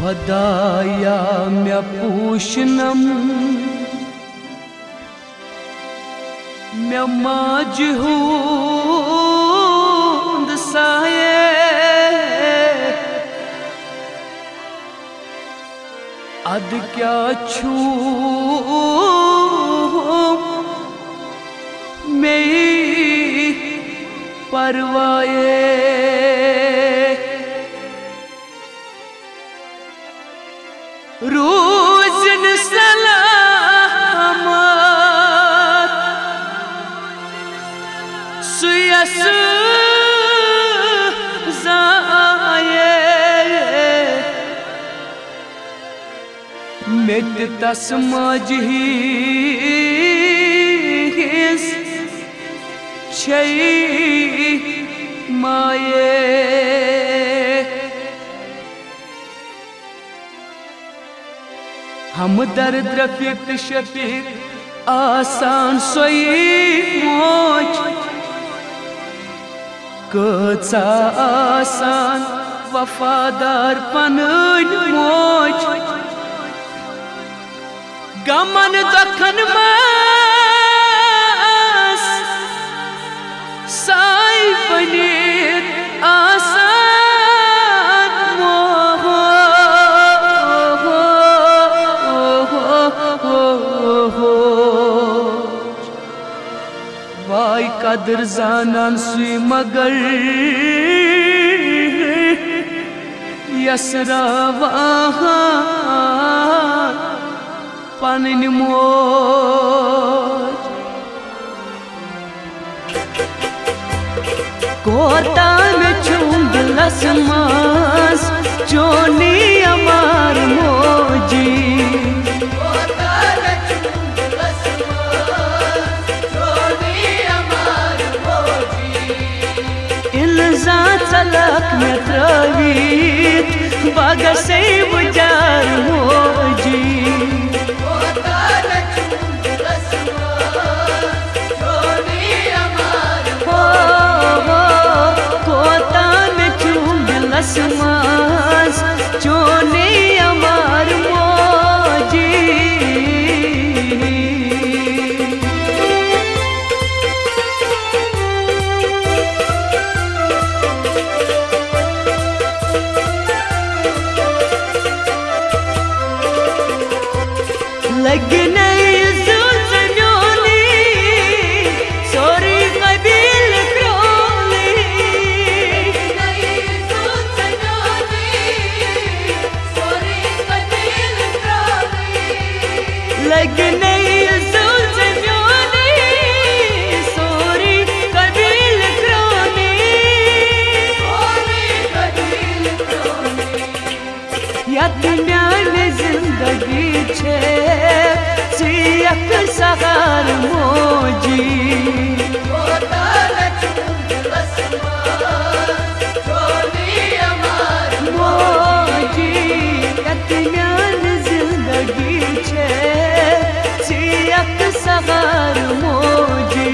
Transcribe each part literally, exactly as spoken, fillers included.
خۄدایا، مےٚ پوٗشنم مےٚ ماجہِ ہُنٛد سایہِ۔ ادٕ کیٛاہ چھُم مےٚ پرواے؟ روٗزِن سلامت سُہ یَس زایہِ۔ مےٚ تہِ تس ماجہِ ہِنٛز چھے مایہِ۔ ہمدرد رفیق تہٕ شفیق آسان سۄے موج، کۭژاہ آسان وفادار پنٕنۍ موج۔ غمن دۄکھن منٛز ساے بٔنِتھ آسان موج۔ واے قدر زانان سُے مگر یسراوان پنٕنۍ موج۔ کوتاہ مےٚ چھُم دِلس منٛز چونی امار موجی۔ الزا ژلک مےٚ ترٲوِتھ بہٕ گژھے وُجار موجی۔ ہو، ہو، کوتاہ مےٚ چھُم دِلس منٛز چونی امار موجی۔ لگہِ نَے زُو زمیونٕے، سورُے قبیلہٕ پرٛونٕے۔ لگہِ نَے زُو زمیونٕے، سورُے قبیلہٕ پرٛونٕے۔ یتھ میانہِ زندگی چھے ژٕ اکھ سہار موجی۔ موجی، یتھ میانہِ زندگی چھے ژٕ اکھ سہار موجی۔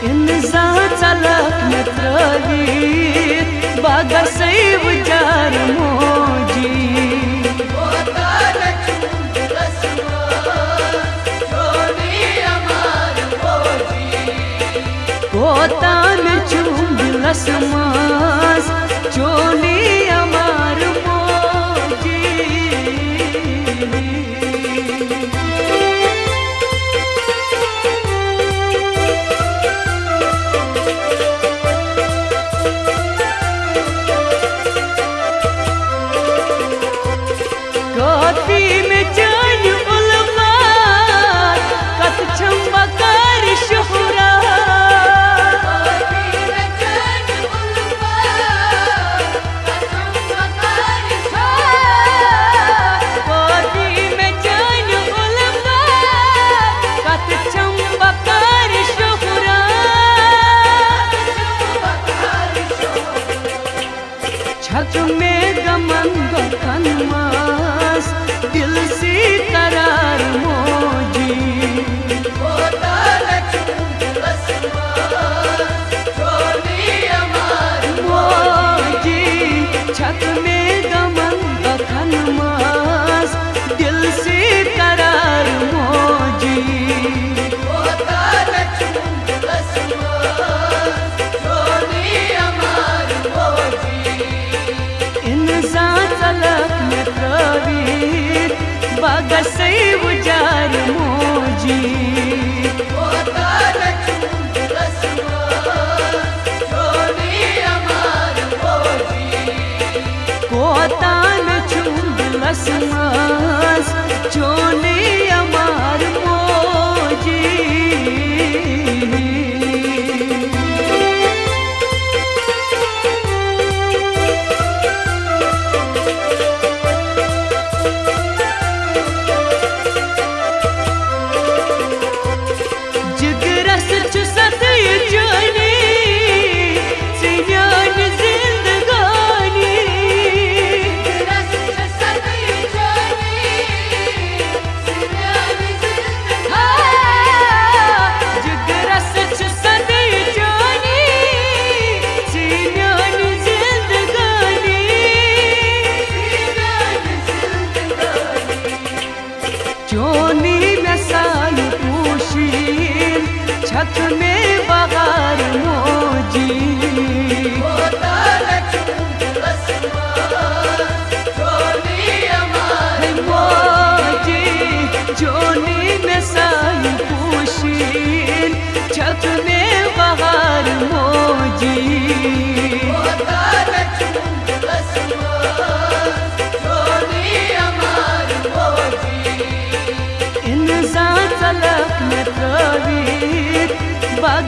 انسان ژلک مےٚ ترٲوِتھ بہٕ گژھے وُجار موجی۔ کوتاہ مےٚ چھُم دِلس منٛز چونی امار موجی۔ کافی مےٚ چانہِ الفت، کتھ چھم بکار شہرت۔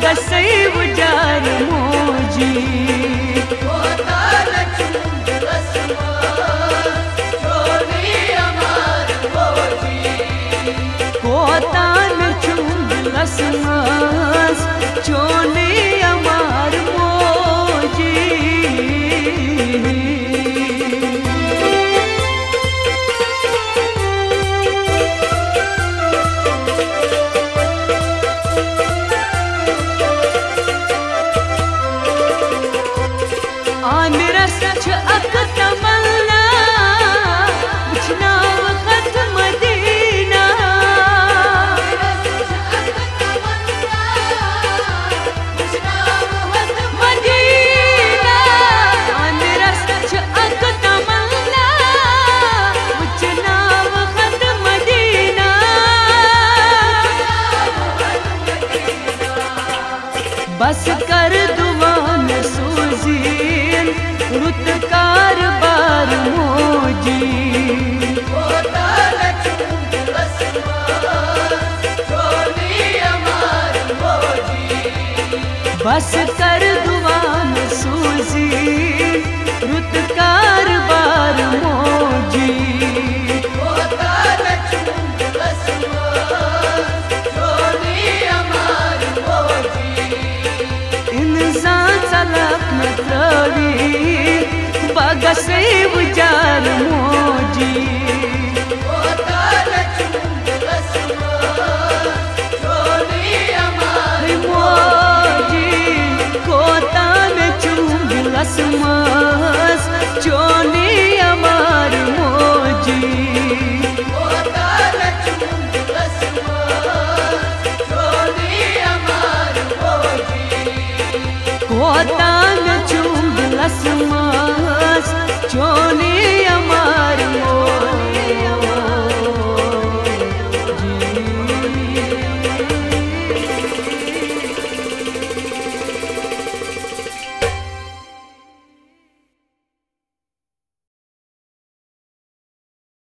گژھے وُجار موجی۔ کوتاہ مےٚ چھُم دِلس منٛز چونُے اَمار موجی۔ عامرس چھِ اکھ تمنا، وٕچھناو خط مدینہ۔ مدینہ، عامرس چھِ اکھ تمنا، وٕچھناو خط مدینہ۔ بس کر دعا مےٚ سوزِن رُت کاربار موجی۔ بس کر دعا مےٚ سوزِن رُت کاربار موجی۔ انسان ژلک مےٚ ترٲوِتھ، بہٕ گژھے وُجار موجی۔ ہے موجی، کوتاہ مےٚ چھُم دِلس منٛز چونُے